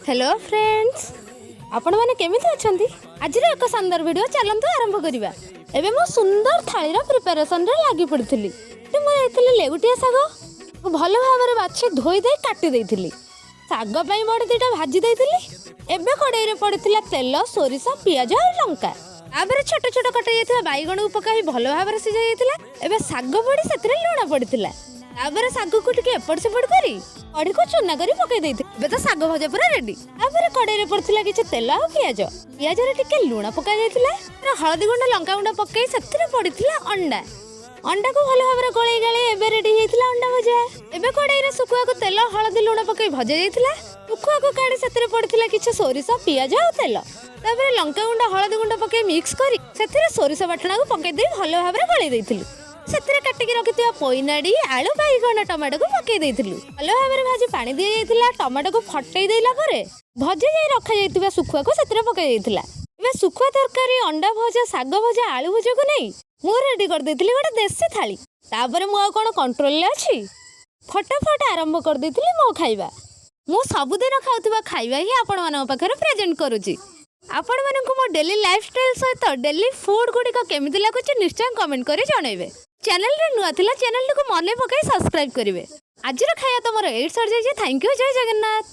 Hello friends, ଆପଣମାନେ କେମିତି ଅଛନ୍ତି? ଆଜିର ଏକ ସୁନ୍ଦର ଭିଡ଼ିଓ ଚାଲନ୍ତୁ ଆରମ୍ଭ କରିବା। ଏବେ ମୁଁ ସୁନ୍ଦର ଥାଳିର ପ୍ରିପାରେସନରେ ଲାଗି ପଡ଼ିଥିଲି। ମୁଁ ନେଇଥିଲି ଲେଉଟିଆ ଶାଗ, ଭଲ ଭାବରେ ବାଛି ଧୋଇ ଦେଇ କାଟି ଦେଇଥିଲି। ଶାଗ ପାଇଁ ବଡ଼ି ଦୁଇଟା ଭାଜି ଦେଇଥିଲି। ଏବେ କଡ଼େଇରେ ପଡ଼ିଥିଲା ତେଲ, ସୋରିଷ, ପିଆଜ ଆଉ ଲଙ୍କା। ତାପରେ ଛୋଟ ଛୋଟ କଟା ଯାଇଥିବା ବାଇଗଣକୁ ପକାଇ ଭଲ ଭାବରେ ସିଝା ଯାଇଥିଲା। ଏବେ ଶାଗ ପଡ଼ି ସେଥିରେ ଲୁଣ ପଡ଼ିଥିଲା। ତାପରେ ଶାଗକୁ ଟିକେ ଏପଟ ସେପଟ କରି ବଡ଼ିକୁ ଚୁନା କରି ପକେଇ ଦେଇଥିଲି। ଏବେ ତ ଶାଗ ଭଜା ପୁରା ରେଡି। ତାପରେ କଡ଼େଇରେ ପଡ଼ିଥିଲା କିଛି ତେଲ ଆଉ ପିଆଜ। ପିଆଜରେ ଟିକେ ଲୁଣ ପକା ଯାଇଥିଲା। ହଳଦୀ ଗୁଣ୍ଡ, ଲଙ୍କା ଗୁଣ୍ଡ ପକେଇ ସେଥିରେ ପଡ଼ିଥିଲା ଅଣ୍ଡା। ଅଣ୍ଡାକୁ ଭଲ ଭାବରେ ଗୋଳେଇ ଗାଳେଇ ଏବେ ରେଡି ହେଇଥିଲା ଅଣ୍ଡା ଭଜା। ଏବେ କଡ଼େଇରେ ଶୁଖୁଆକୁ ତେଲ, ହଳଦୀ, ଲୁଣ ପକେଇ ଭଜା ଯାଇଥିଲା। ଶୁଖୁଆକୁ କାଢି ସେଥିରେ ପଡ଼ିଥିଲା କିଛି ସୋରିଷ, ପିଆଜ ଆଉ ତେଲ। ତାପରେ ଲଙ୍କା ଗୁଣ୍ଡ, ହଳଦୀ ଗୁଣ୍ଡ ପକେଇ ମିକ୍ସ କରି ସେଥିରେ ସୋରିଷ ବାଟଣାକୁ ପକେଇ ଦେଇ ଭଲ ଭାବରେ ଗୋଳେଇ ଦେଇଥିଲୁ। ସେଥିରେ କାଟିକି ରଖିଥିବା ପୋଇନାଡ଼ି, ଆଳୁ, ବାଇଗଣ, ଟମାଟୋକୁ ପକେଇ ଦେଇଥିଲୁ। ଭଲ ଭାବରେ ଭାଜି ପାଣି ଦିଆଯାଇଥିଲା। ଟମାଟୋକୁ ଫଟେଇ ଦେଲା ପରେ ଭଜା ଯାଇ ରଖାଯାଇଥିବା ଶୁଖୁଆକୁ ସେଥିରେ ପକାଇ ଯାଇଥିଲା। ଏବେ ଶୁଖୁଆ ତରକାରୀ, ଅଣ୍ଡା ଭଜା, ଶାଗ ଭଜା, ଆଳୁ ଭଜାକୁ ନେଇ ମୁଁ ରେଡି କରିଦେଇଥିଲି ଗୋଟେ ଦେଶୀ ଥାଳି। ତାପରେ ମୁଁ ଆଉ କ'ଣ କଣ୍ଟ୍ରୋଲରେ ଅଛି? ଫଟାଫଟ ଆରମ୍ଭ କରିଦେଇଥିଲି ମୋ ଖାଇବା। ମୁଁ ସବୁଦିନ ଖାଉଥିବା ଖାଇବା ହିଁ ଆପଣମାନଙ୍କ ପାଖରେ ପ୍ରେଜେଣ୍ଟ କରୁଛି। ଆପଣମାନଙ୍କୁ ମୋ ଡେଲି ଲାଇଫଷ୍ଟାଇଲ୍ ସହିତ ଡେଲି ଫୁଡ୍ ଗୁଡ଼ିକ କେମିତି ଲାଗୁଛି, ନିଶ୍ଚୟ କମେଣ୍ଟ କରି ଜଣାଇବେ। ଚ୍ୟାନେଲରେ ନୂଆ ଥିଲା, ଚ୍ୟାନେଲଟିକୁ ମନେ ପକାଇ ସବସ୍କ୍ରାଇବ୍ କରିବେ। ଆଜିର ଖାଇବା ତ ମୋର ଏଇଠି ସରିଯାଇଛି। Thank you, Jay Jagannath.